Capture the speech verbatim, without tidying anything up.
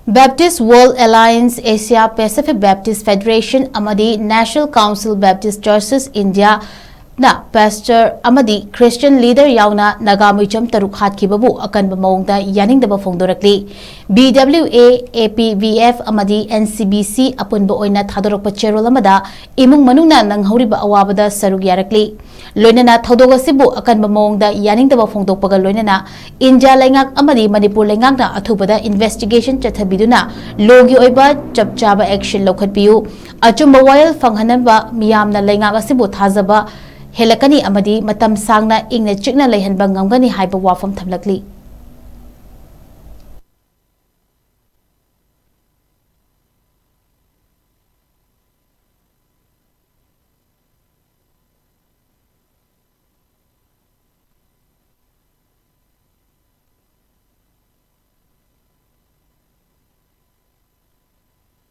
Baptist World Alliance, Asia Pacific Baptist Federation ꯑꯃꯗꯤ National Council Baptist Churches India ꯅ pastor ꯑꯃꯗꯤ Christian leader ꯌꯥꯎꯅ ꯅꯥꯒꯥ ꯃꯤꯆꯝ ꯇꯔꯨꯛ ꯍꯥꯠꯈꯤꯕꯕꯨ ꯑꯀꯟꯕ ꯃꯑꯣꯡꯗ ꯌꯥꯅꯤꯡꯗꯕ ꯐꯣꯡꯗꯣꯔꯛꯂꯤ꯫ B W A, A P V F ꯑꯃꯗꯤ N C B C ꯑꯄꯨꯟꯕ ꯑꯣꯏꯅ ꯊꯥꯗꯣꯔꯛꯄ ꯆꯦꯔꯣꯜ ꯑꯃꯗ ꯏꯃꯨꯡ ꯃꯅꯨꯡꯅ ꯅꯪꯍꯧꯔꯤꯕ ꯑꯋꯥꯕꯗ ꯁꯔꯨꯛ ꯌꯥꯔꯛꯂꯤ꯫ ꯂꯣꯏꯅꯅ ꯊꯧꯗꯣꯛ ꯑꯁꯤꯕꯨ ꯑꯀꯟꯕ ꯃꯑꯣꯡꯗ ꯌꯥꯅꯤꯡꯗꯕ ꯐꯣꯡꯗꯣꯛꯄꯒ ꯂꯣꯏꯅꯅ ꯏꯟꯗꯤꯌꯥ ꯂꯩꯉꯥꯛ ꯑꯃꯗꯤ ꯃꯅꯤꯄꯨꯔ ꯂꯩꯉꯥꯛꯅ ꯑꯊꯨꯕꯗ investigation ꯆꯠꯊꯕꯤꯗꯨꯅ ꯂꯣꯒꯤ ꯑꯣꯏꯕ ꯆꯞ ꯆꯥꯕ action ꯂꯧꯈꯠꯄꯤꯌꯨ꯫ ꯑꯆꯨꯝꯕ ꯋꯥꯌꯦꯜ ꯐꯪꯍꯟꯅꯕ ꯃꯤꯌꯥꯝꯅ ꯂꯩꯉꯥꯛ ꯑꯁꯤꯕꯨ ꯊꯥꯖꯕ ꯍꯦꯜꯂꯛꯀꯅꯤ ꯑꯃꯗꯤ ꯃꯇꯝ ꯁꯥꯡꯅ ꯏꯪꯅ ꯆꯤꯛꯅ ꯂꯩꯍꯟꯕ ꯉꯝꯒꯅꯤ ꯍꯥꯏꯕ ꯋꯥꯐꯝ ꯊꯝꯂꯛꯂꯤ꯫